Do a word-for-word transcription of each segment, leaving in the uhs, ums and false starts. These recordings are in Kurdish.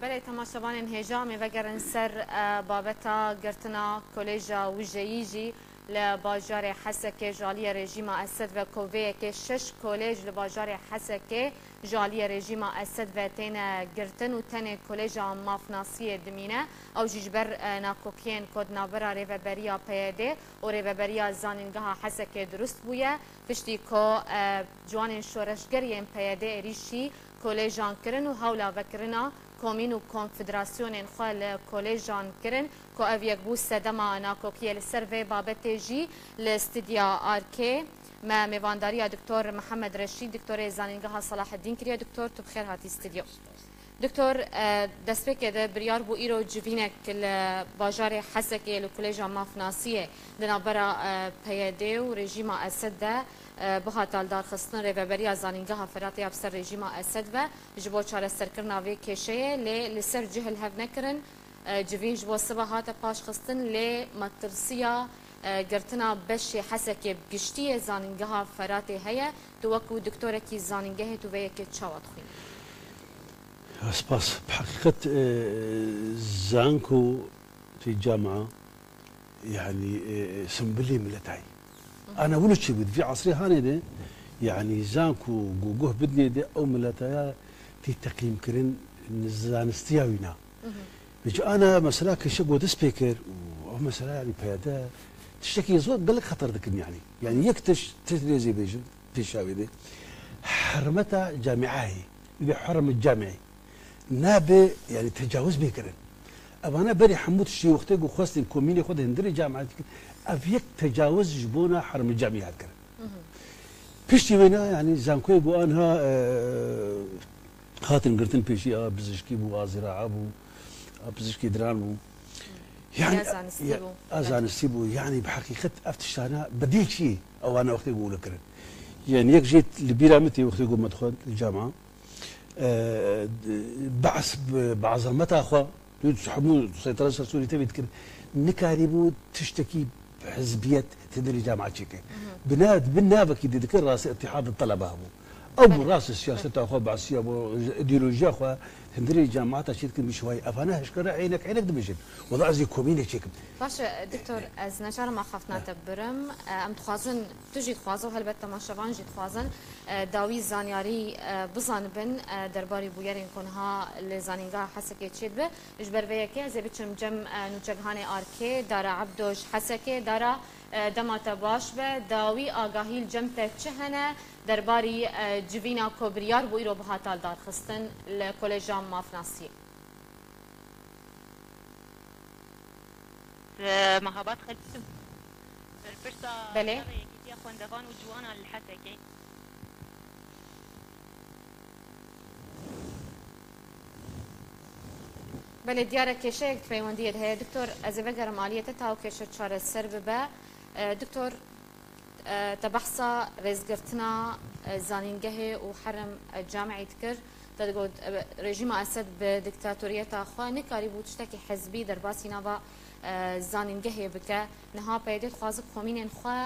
Belê, temaşevanên hêja, em ê vegerin ser, e, babeta girtina Kolêja Wijeyî jî li bajarê Hesekê ji aliyê rejîma Esed ve, ku vê yekê şeş kolêj li bajarê Hesekê ji aliyê rejîma Esed ve têne girtin û tenê Kolêja Mafnasiyê dimîne. Ew jî ji ber, e, nakokiyên ku di navbera rêveberiya P Y D û rêveberiya Zanîngeha Hesekê dirust bûye, piştî ku, e, ciwanên şoreşger yên P Y D êrîşî kolêjan kirin û hewla vekirina komîn û konfederasyonên xwe li kolêjan kirin, ku ev yek bû sedema nakokiyê. Li ser vê babetê jî li stûdya Arkê me mêvandariya Doktor Mihemed Reşîd, Doktorê Zanîngeha Selaheddîn kiriye. Doktor, tu bi xêr hatî stûdyo. Doktor, e, destpêkê de biryar bû îro civînek li bajarê Hesekê li Kolêja Mafnasiyê di navbera, e, P Y D û rejîma Esed de, e, bihata lidarxistin. Rêveberiya Zanîngeha Feratê ya bi ser rejîma Esed ve ji bo çareserkirina vê kêşeyê, lê li ser cih li hev nekirin. E, civîn ji bo sibe hate paşxistin, lê metirsiya, e, girtina beşê Hesekê bi giştî yê Zanîngeha Feratê heye. Tu wekû doktorekî zanîngehê, tu vê yekê çawa dixwînî? Spas. Bi heqîqet, e, zanko tê camia, yanî, e, e, sembolê miletayî. Ana wilo çi bû? Di vî esrê hanê de, yanî zanko ku guh bidinê de ew miletaya tê teqîmkirin, zanistiya wîna. Vêca ana mesela kêşe ku dest pê kir û ew mesela, yanî P Y D tiştekî zor gelek xeter dikin, yanî. Yanî yek tişt, tişt rêzê bêjim, pêşa wê de. Hermeta camiyayê, vê hermet camiyayê. Nabe, yanî tecawuz bê kirin. Evana berî hemû tiştî wextê ku xwestin komînê xwe di hundirê camiyê dikin, ev yek tecawuz ji bona hermet camiyê hat kirin. Piştî wêna, yanî zankoyê ku anha, e, hatin girtin pêşî, a pizişkî bû, a zîraa bû, a pizişkî diran bû. Yanî, ya zanistî ya, bû. A zanistî bû. Yanî bi heqîqet ev tiştana bedîl çi ye? Ewana wextê ku wilo kirin. Yanî yek jê li bîra min tê wextê ku me dixwend li cama. E, behs bi, bi ezameta xwe, tu hemû seytera ser Sûrî tevî dikir. Nikarîbû tiştekî hizbiyet di dilê cemaat çêke. Bi nav, bi navekî didikir rastî Îtîhad Telebe hebû. Ew bû rastî siyaseta xwe, behsiya bû, îdeolojiya xwe hundirê cemaata çêdikin bi şiwayî. Evana hişkare eynek eynek dibêjin. Wela ez ê komînê çêkim. Baş e, doktor, ez neçarim axaftina te birim. E, em dixwazin, tu jî dixwaze û helbet temaşevan jî dixwazin, e, dawî zanyarî, e, bizanibin, e, derbarî bûyerên ku niha li Zanîngeha Hesekê çêdibe. Ji ber vê yekê ez ê biçim cem, e, nûçegihanê Arkê, Dara Ebdo ji Hesekê. Dara, e, dema te baş be, dawî agahî li cem te çi hene derbarî, e, civîna ku biryar bû îro bihata lidarxistin li Koleja Mafnasiyê? Mehabat Xelîl, berpirsa Belê. Şerê Yekîtiya Xwendevan û Ciwanan li Hesekê. Belê, diyar e kêşeyek di peywendiyê de heye. Doktor, ez ê vegerim aliyê te ta ew kêşe çareser bibe. E, doktor, e, te behsa rêzgirtina, e, zanîngehê û herem, e, camiî dikir. Te digot, e, rejîma Esed bi diktatoriyeta xwe nikarîbû tiştekî hizbî derbasî nava, e, zanîngehê bike. Niha P Y D dixwaze komînên xwe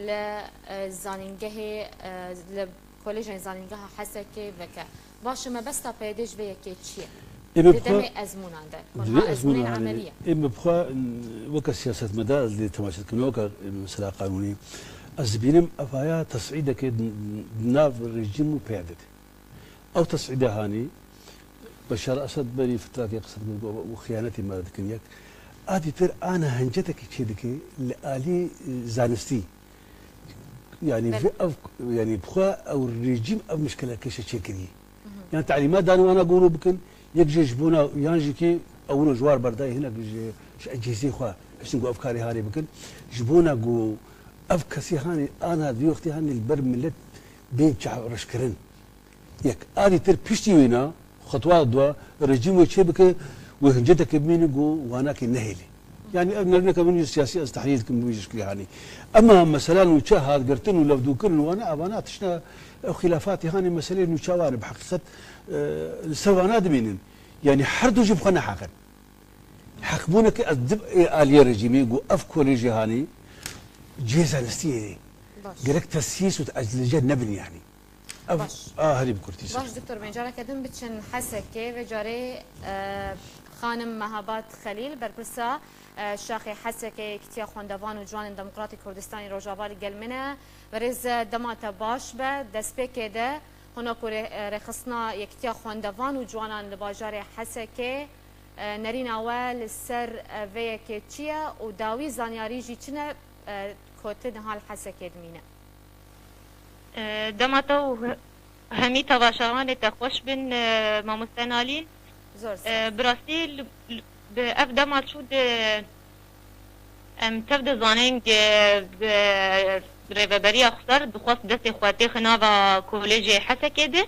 li, e, zanîngehê, e, li Kolejên Zanîngeha Hesekê veke. Baş e, mebesta P Y D ji vê yekê çi ye? Ê, me Di bi xwe demê ezmûnan de, di vê konha ezmûnê ezmûnan, emelî ye. Ê, me bi xwe, weke siyasetmedar, ez lê temaşe dikim, weke mesela qanûnî. Ez dibînim evaya tesîdeke di, di nav rejîm û P Y D de. Ew tesîde hanî Beşar Esed berî fitrakê qise dikin û xiyanetê me re dikin yek. A dîtir ana hincetekî çêdike li alî, e, zanistî. Yanî Belê. vê ev, yanî bi xwe ew rejîm ev mişkilekêşe çêkirî. Yan telîmat dan wana goro bikin, yek jê ji bona yan jî kê ew wilo ji war berdayê hinek ji, ji ecêzê xwe hiştin ku ev karê hanê bikin. Ji bona ku ev kesê hanê ana vê wextê hanê li ber milet bên çareşkirin. Yek, a dîtir piştî wêna, xetwa dua, rejîm wê çê bike, wê hinceteke bimîne ku wanakê nehêlê. Yanî ev nerîneke min jî siyasî ez tehlîl dikim bi wî şiklî hanî. Ema mesela nûçe hat girtin û levdûkirin wana, evana tiştine ew xîlafatê hanê meseleyê nûçe wan e bi heqîqet, e, li ser wana dimînin. Yanî her du jî bi xwe neheq in. Heqbûneke ez dib ê aliyê rejîmê ku ev kolejê hanî cihê zanistiyê Baş. gerek tesîs û eclece nebin yanî. Ev, baş. A, herî bi kurtî ser. Baş, Doktor, me careke din biçin Hesekê. Vê carê, e, xanim Mehabat Xelîl, berpirsa, e, şaxê Hesekê, Yekîtiya Xwendevan û Ciwanên Demokratî Kurdistanê Rojava li gel min e. Berêz, e, dema te baş be, destpêkê de hona ku rê-, e, rêxistina Yekîtiya Xwendevan û Ciwanan li bajarê Hesekê, e, nerîna we li ser, e, vê yekê çi ye û dawî zanyarî jî çi ne, e, ku tu niha li Hesekê dimîne? E, dema te û he-, hemî temaşevanê te xweş bin, e, mamoste Nalîn. Zor spas. E, bi rastî li, li, bi ev dema çû di, em tev dizanin, e, bi rêveberiya xwe ser dixwest destê xwe têxe nava kolêjê Hesekê de.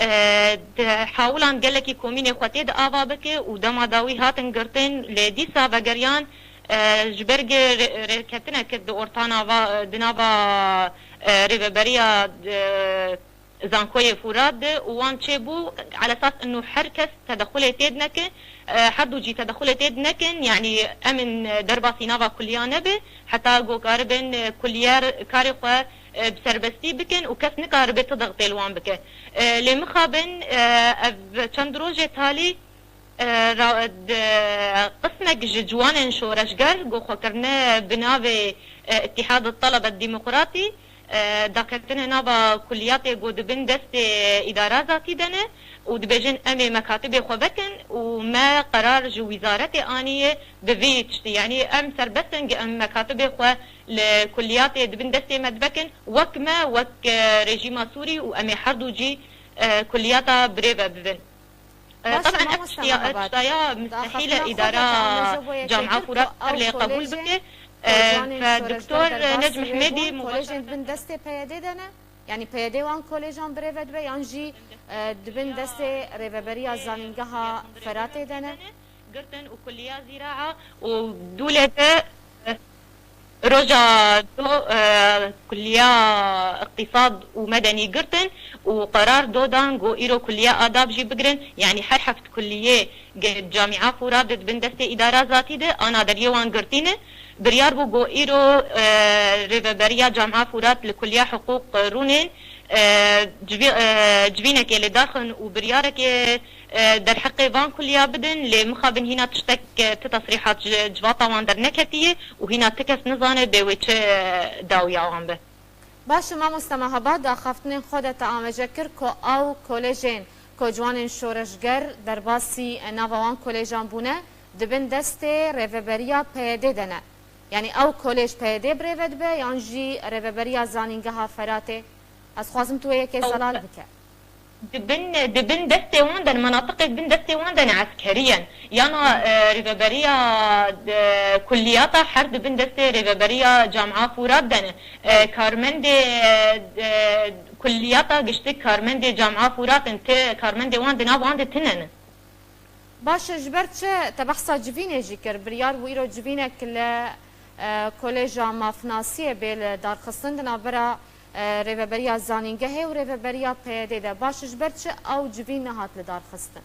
E, di hewilan gelekî komînê xwe tê di ava bike û dema dawî hatin girtin, lê dîsa vegeriyan, e, ji ber gi rê-, rêketinek di orta nava, di nava, e, rêveberiya, e, Zankoyê Fûrat de û wan çêbû, elesas inu her kes tedexulê tê dineke, e, her du cî tedexulê tê dinekin, yanî em in derbasî nava kuliya nebe, heta ku karibin, e, kuliyer karê xwe, e, bi serbestî bikin û kes nikaribe ti dextê li wan bike. E, lê mixabin, e, ev çend rojê talî, e, ra-, di, qismek ji ciwanên şoreşger ku xwe kirine bi navê, e, Îtîhad Telebe Demokratî, e, daketinê nava kuliyatê ku di bin destê îdara zatî de ne û dibêjin, em ê mekatibê xwe vekin û me qerar ji wîzaretê aniye bi vî tiştî. Yanî em serbest in, em mekatibê xwe li kuliyatê di bin destê me divekin, wek me, wek, e, rejîma Sûrî û em ê her du cî, e, kuliyata birêve bibin. E, Baş e, taban ev mamoste tiştiya, Mehabat. Tiştaya mustehîl e îdara Camia Fûrat ser lê qebûl bike. E, fe Doktor Necm Hemedî, kolejên bin destê P Y D de ne? Yanî P Y D wan kolejan birêve dibe yan jî, e, di bin destê rêveberiya zanîngeha Feratê de ne? Girtin û kuliya zîraa û dûlê de, e, Roja do, e, kuliya îqtîsad û medenî girtin û qerar do dan ku îro kuliya adab jî bigirin. Yanî her heft kuliyê ge-, Camia Fûrat di bin destê îdara zatî de, ana deriyê wan girtî ne. Biryar bû ku îro, e, rêveberiya Camia Fûrat li kuliya hiqûq rûnên, e, civî-, e, civînekê li dar xin û biryarekê e, derheqê van kuliya bidin, lê mixabin hîna tiştek, e, ti tesrîhat ji civata wan derneketiye û hîna ti kes nizane bê wê çi, e, dawiya wan be. Baş e, mamoste Mehabat, di axaftinên xwe de te amece kir ku ew kolejên ku ciwanên şoreşger derbasî, e, nava wan kolejan bûne, di bin destê rêveberiya P Y D de ne. Yanî ew kolej P Y D birêve dibe yan jî rêveberiya zanîngeha Feratê? Ez xwazim tu wê yekê Ew zelal bike. Di bin, di bin destê wan de ne, menatiqê di bin destê wan de ne eskerî yen. Yana, e, rêveberiya, e, kulliyata her di bin destê rêveberiya Camia Fûrat de ne. E, karmendê, e, e, kulliyata giştik karmendê Camia Fûrat in, ti karmendê wan di nav wan de tine ne. Baş e, ji ber çi te behsa civînê jî kir? Biryar bû îro civînek li, e, Koleja Mafnasiyê bê li darxistin di navbera, e, Rêveberiya Zanîngehê û Rêveberiya P Y D de. Baş e, ji ber çi ew civîn nehat li darxistin?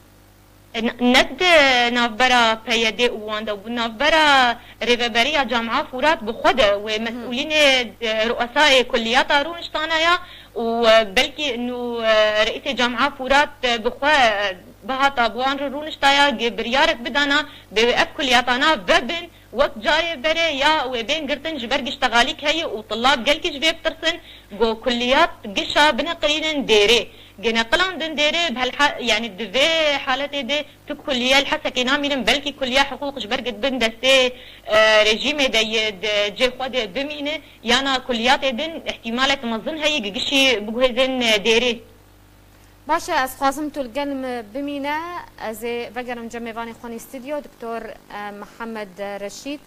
E, ne, ne di navbera P Y D û wan de bû, navbera Rêveberiya Camia Fûrat bi xwe de wê Hı. mesûlînê, e, ruesayê kulliyata rûniştana ya û, e, belkî nû, e, reîsê Camia Fûrat, e, bi xwe, e, bihata bi wan re rûniştaya, gi-, biryarek bidana, bê wê ev kulliyatana vebin, wek carê berê ya wê bên girtin, ji ber giştexalîk heye û tulab gelkî ji vê bitirsin, go kulliyat gişa bineqilînin dêrê. Gi neqilandin dêrê, bi helha-, yanî di vê haletê de tu kulliye li Hesekê namînin, belkî kulliya hiqûq ji ber gi bin destê, e, rejîmê de ye, di cê xwe de bimîne, yana kulliyatê din îhtîmalek mezin heye gi gişî biguhêzin, e, dêrê. Baş e, ez xwazim tu li gel min bimîne. Ez ê vegerim cem mêvanê xwe nî stûdyo, Doktor, e, Mihemed Reşîd.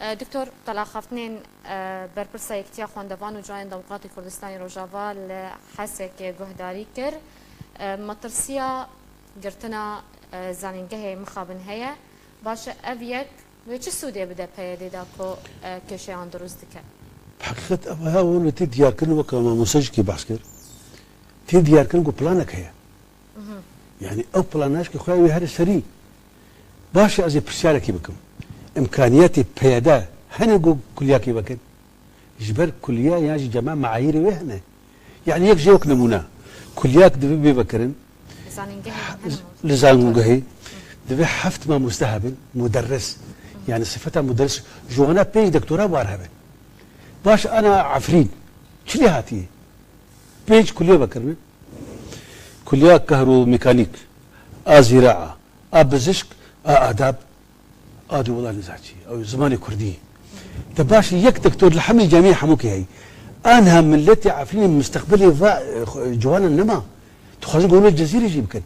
E, Doktor, te li axaftinên, e, berpirsa Yekîtiya Xwendevan û Ciwanên Demokratî Kurdistanê Rojava li Hesekê guhdarî kir. E, metirsiya girtina, e, zanîngehê mixabin heye. Baş e, ev yek wê çi sûdê bide P Y D de ku, e, kêşeyan dirust dike? Bi heqîqet ev haya wan wê tê diyarkirin, weke mamostejikê behs kir. Tê diyarkirin ku planek heye. Mhm. Yanî ew plan naşke xwe wê here serî. Baş e, ez ê pirsiyarekî bikim. Îmkaniyetê P Y D hene ku kuliyakê vekin? Ji ber kuliya yan jî cema meayîrê wê hene. Yanî yek jê wek nimûne. Kulyek divê bê vekirin. Zanîngehê hene mi? Li zanîngehê divê heft mamoste hebin, muderris. Yani sifeta muderris, ji wana pênc doktora war hebin. Baş ana Efrîn, çi lê hatiye? Pênc kulye vekirine. Kulya kehromekanik, a zîraa, a bizişk, a adab, a dû wela nizakî, ew zimanê kurdî. Te baş yek doktor li hemî camiyê hemûkê heyî. Anha milletê Efrînê mustaqbelê va, e, xwe, ciwanan nema. Dixwazin ku hûn li Cezîrê jî bikin.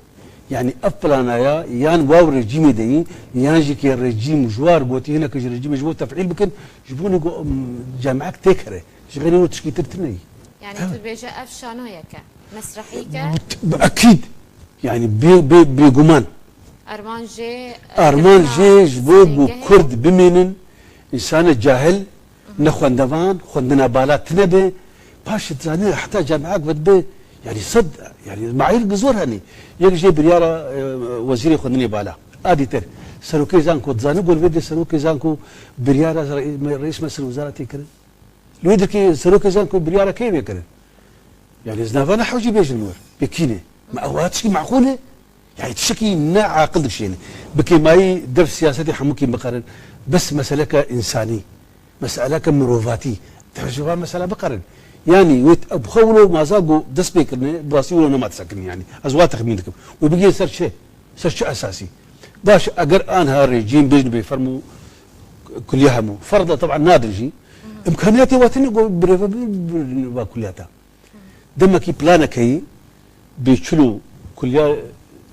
Yani ev plana ya, yan wa rejîmê de yî, yan jî ke rejîm ji war gotî, hinek ji rejîmê ji bo tefîl bikin, ji bo ku, em, camiek têkere. Ji xeyrê wê tişkî tir tune yî. Yani tu dibêje ev şanoyek e, mesrehîk e? Bi ekîd. Yani bê, bê, bêguman. Armanjê, e, Armanjê ji bo ku Kurd bimînin, însane cahil, ne xwendevan, xwendina bala tine be, paşê dizane heta camiak ve dibe, yani sed, yani mayîr zor hene. Yek jê biryara, e, wezîrê xwendinê bala. A dîtir, serokê zanko dizane, gol vê de serokê zanko biryara re-, reîs mesel wezara tê kirin. Li wê dirkê serokê zanko biryara kê vê kirin? Yani ez nava ne hewcî bêjin wir. Pê kî ne? Me ew tişkî meqûl e? Yani tişkî ne aqil dikişêne. Bi kêmayî dev siyasetê hemûkî biqerin. Bes meseleke însanî, meseleke mirovatî. Dev ji van mesela biqerin. Yani wê t-, bi xwe wilo maza ku dest pê kirine, bi rastî wilo nema disekirin yani. Ez wa texmîn dikim. Wê bigihê ser çi? Ser çi esasî? Baş, eger anha rejîm bêjin bê fermo kuliya hemû. Ferda teban nadin jî. Îmkaniyetê we tune ku birêve bi, bi, bi va kuliya te. Demekî planek heyî, bê çilo kuliya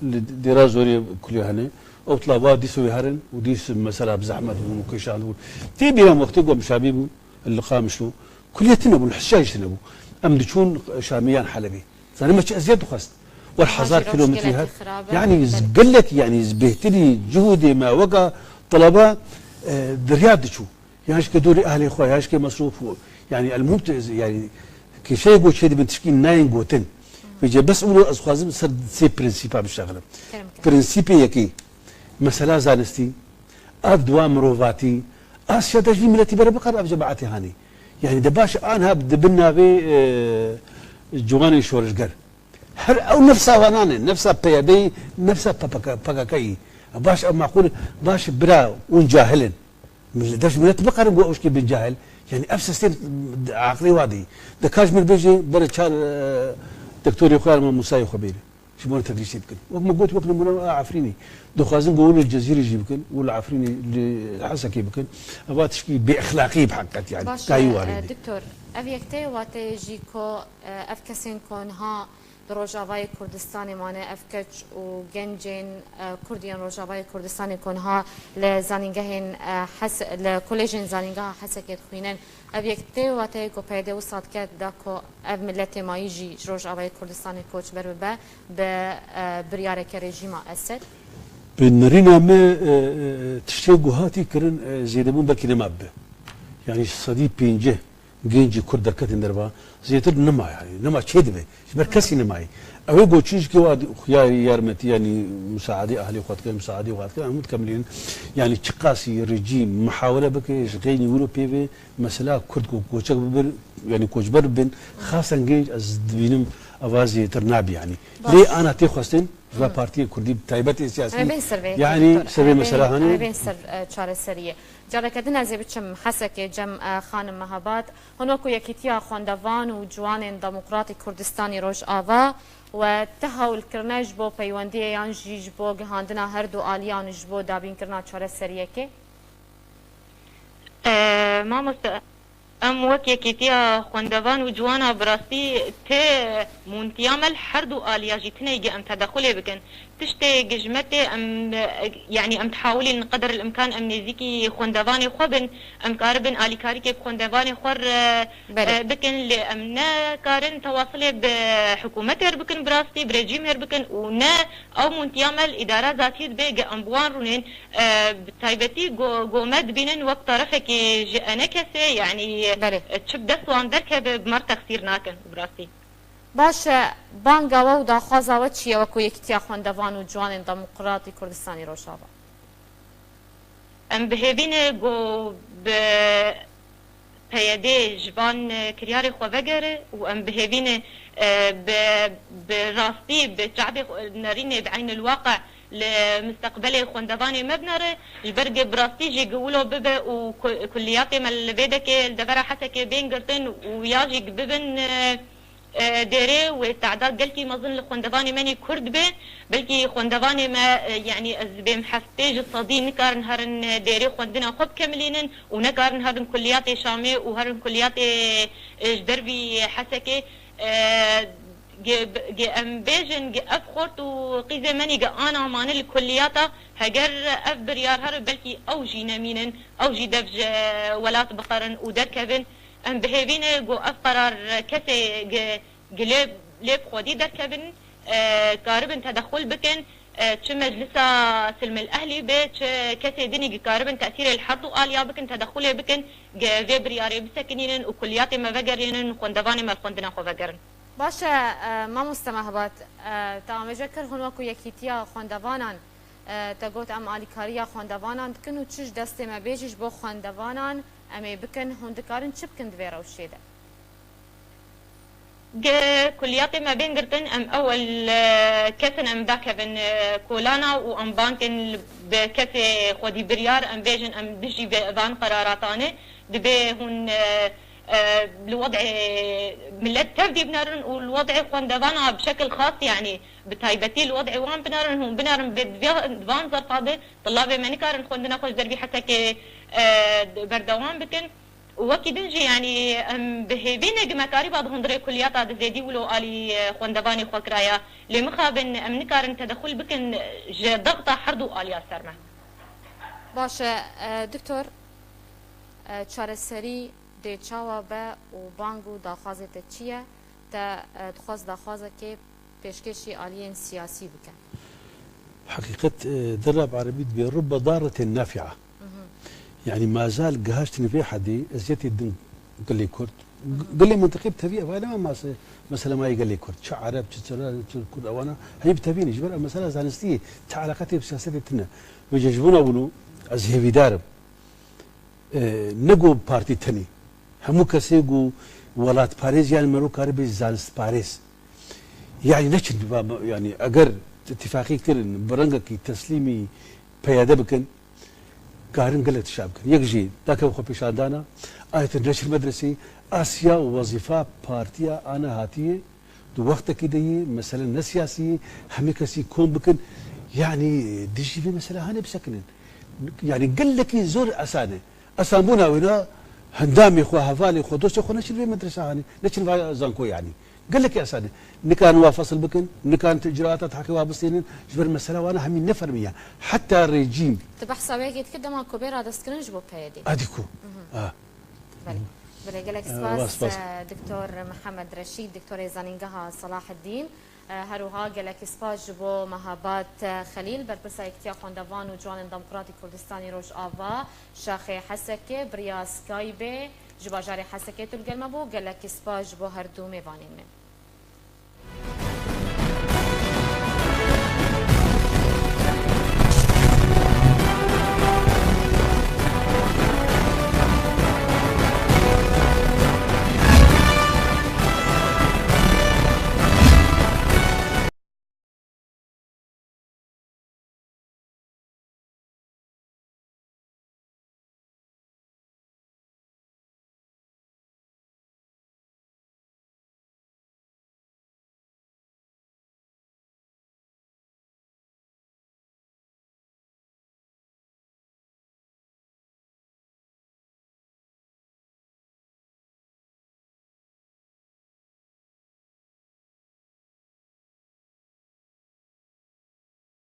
li dêra zorê kuliya hene. Ew tila va dîs wê herin û dîs mesela bi zehmet bûn û kêşan bûn. Tê bîra min wextê ku em şamî bûn, li Qamişlo, kuliya tune bûn, hişya jî tune bû. Em diçûn Şamê yan Helebê. Zanî me çi eziyet dixwest. Wer hezar kîlometrî her. Yani gelek, yani bêhtirî cihûdê me weka telebe, e, derya diçû. Yan ji ke dorê ehlê xwe, yan ji ke mesrûf, yani elmuhim tu, yani kêşeyê ku çêdibin tişkî nayên gotin. Vêce bes wilo ez xwazim ser sê prensîpa bişexlim. Kerem, kerem. Prensîpê yekê, mesela zanistî, ev dua mirovatî, Asya de jî miletî bere bikar ev cemaetê hanî. Yani de baş anha dibin navê, e, ciwanên şorişger. Her ew nefsa wanan e, nefsa P Y D'yî, nefsa P K K, P K K'yî. Baş ev maqûl, baş bira hûn cahil in. Millet, deş millet bikarin ku ew şkê bin cahil. Yani ev sistem aqilê wa dî. De kaş min bêje bere çar, e, doktorê xwe ya Musayê xwe bêre. Ji bo tedrîsê bikin. Wek min got, wek nimûne a Efrînê. Dixwazin ku hûn li Cezîrê jî bikin, û li Efrînê, li Hesekê bikin. Eva tişkî bêexlaqî bi heqîqet yani. Baş e, kayî warê e, dî. Doktor, ev yek tê wateyê jî ku, e, ev kesên ku niha Di Rojavayê Kurdistanê mane ev keç û gencên, e, Kurd yên Rojavayê Kurdistanê ku niha li zanîngehên, e, Hes-, li Kolêjên Zanîngeha Hesekê dixwînin. Ev yek tê wateyê ku P Y D wisa dike da ku ev miletê mayî jî ji Rojavayê Kurdistanê koçber bibe bi, e, biryareke rejîma Esed? Bi nerîna me, e, e, tiştê ku hatî kirin, e, zêdebûn belkî nema bibe. Yani sedî pêncî. Gencî Kurd derketin derva, zêtir nema yani, nema çê dibe. Ji ber kesî nemayî. Ew ê goçî ji ke wa xuya yarmetî yani musaadê ahlê xwe dike, musaadê xwe dike, em dikemilînin. Yani çiqasî rejîm muhawele bike, ji xeynî wilo pê ve mesela Kurd ku koçek bibin, yani koçber bibin, xasen genc ez dibînim eva zêtir nabi yani. Baş. Lê ana tê xwestin, ji va partiyê Kurdî, bi taybetê siyasî, Em ê bên ser vê yani yekê, ser vê doktor. Mesela Em ê, hane. Em ê bên ser, e, çareseriyê. Careke din ez ê biçim Hesekê cem, e, xanim Mehabat. Hûn wekû Yekîtiya Xwendevan û Ciwanên Demokratî Kurdistanî Rojava we ti hewl kirine ji bo peywendiyê yan jî ji bo gihandina her du aliyan ji bo dabînkirina çareseriyekê? E, mamoste, em wek Yekîtiya Xwendevan û Ciwana bi rastî ti mûntiya me li her du aliya jî tine yê em tedexulê bikin. Tiştê gijmetê em, yanî em dihawilîn qeder el imkan em nêzîkî xwendevanê xwe bin, em karibin alîkarîkê bi xwendevanê xwe re, Belê. e, bikin, lê em ne karin tewasilê bi hikûmetê re bikin, bi rastî bi rejîmê re bikin û ne ew mûntiya me li îdara zatiyê dibe, ge em bi wan rûnên, e, bi taybetî go-, go me dibînin wek tarafekî ji enekesê, yanî, Belê. e, çi bi dest wan derkeve bi me re texsîr nakin bi rastî. Baş e, banga we û daxwaza we çi ye wekû Yekîtiya Xwendevan û Ciwanên Demokratî Kurdistanî Rojava? Em bi hêvî ne ku bi P Y D ji van, e, kiryarê xwe vegere û em bi hêvî ne, e, bi, bi rastî, bi çavê xwe, nerînê bi eynil waqe li misteqbelê xwendevanê me binere. Ji ber ge bi rastî jî gi wilo bibe û ku-, kulliyatê me li vê dekê li devera Hesekê bên girtin û ya jî gi bibin, e, e, dêrê wê tadad gelkî mezin li xwendevanê me nê Kurd be. Belkî xwendevanê me, e, yanî ez dibêm heftê ji sedî nikarin herin, e, dêrê xwendina xwe bikemilînin û nekarin herin kulliyatê Şamê û herin kulliyatê, e, ji dervî Hesekê. E, ge, ge em bêjin, ge ev xort û qîzê menî ge ana mane li kulliyata, heger ev biryar here, belkî ew jî nemînin, ew jî dev ji welat bixerin û derkevin. Em bi hêvî ne ku ev qerar kesê ge, ge lê, lê bi xwedî derkevin, e, karibin tedexul bikin, e, çi Meclisa Silmil Ehlî be, çi kesê dinî ge karibin tesîrê li her du aliya bikin, tedexulê bikin, ge vê biryarê bisekinînin û kulliyatê me vegerînin û xwendevanê me li xwendina xwe vegerin. Baş e, e, mamoste Mehbat, e, te amêje kir hûn wekû yekîtiya xwendevanan, e, te got em alîkariya xwendevanan dikin û çi ji destê me bê jî ji bo xwendevanan em ê bikin, hûn dikarin çi bikin di vê rewşê de? Ge kulliyatê me bên girtin, em ewel, e, kesin em dakevin, e, kolana û em bankin bi kesê xwedî biryar, em bêjin em dijî vê, van qeraratan e. Dibê hûn, e, e, li wedê millet tevdî binerin û li wedê xwendevana bi şekil xas, yanî bi taybetî li wedê wan binerin, hûn binerin bi, di vê, di van zerfa de, tulabê me nikarin xwendina xwe ji dervî Hesekê, e, berdewam bikin. Û wekî din jî, yanî em bi hêvî ne gi me karîba di hundirê kulliyata di zêdî wilo alî, e, xwendevanê xwe kiraya. Lê mixabin em nikarin tedexul bikin ji dexta her du aliya ser me. Baş e, e, doktor, e, çareserî dê çawa be û bang û daxwazê te çi ye? Te, e, dixwest daxwazekê pêşkêşî aliyên siyasî bike? Heqîqet, e, derab erebî dibê rubbe darretin nafia. Mhm. Yanî mazal gihaştin vê hedê eziyetê din gelê Kurd. Mhm. Gelê mintiqê bi tevî ev ne mase, mesela mayê gelê Kurd. Çi Ereb, çi Çerez, çi Kurd ewana heyî bi tevî ne. Ji ber ev mesela zanistiyê, çi eleqetê bi siyasetê tine. Vêce ji bona wilo ez hêvîdar im. E, ne ku partî tenê. Hemû kesê ku welatparêz yan mero karibê zanistparêz. Yani neçin va-, yani eger îtîfaqî kirin, bi rengekî teslîmî P Y D bikin, karin gelek tişa bikin. Yek jî dakeve xwe pêşandana, ayetên neçin medresê, asiya û wezîfa partiya ana hatiye, di wextekî de yê, mesele ne siyasî yê, hemî kesî kom bikin, yani dijî vê mesele hanê bisekinin. Yani gelekî zor esane. Esanbûna wêna hendamê xwe, hevalê xwe, dostê xwe neçin vê medresa hanê, neçin va zanko yani. Gelekî esan e. Nikarin wa fesil bikin, nikarin icraata tahqî wa bistênin, ji ber mesela wana hemî nefermiya. Heta rejîm. Tu behsa wê yekê dikir dema ku bê radestkirin ji bo P Y D. Adî ku. Mhm. Ah. Belê. Belê, gelek Eh, spas, spas. Eh, Doktor Mihemed Reşîd, Doktorê Zanîngeha Selaheddîn. Eh, her wiha gelek spas ji bo Mehabat, eh, Xelîl, Berpirsa Yekîtiya Xwendevan û Ciwanên Demokratîk Kurdistanê Rojava, Şaxê Hesekê, bi riya Skypeê ji bajarê Hesekê tu li gel me bû. Gelek spas ji bo her du mêvanên me.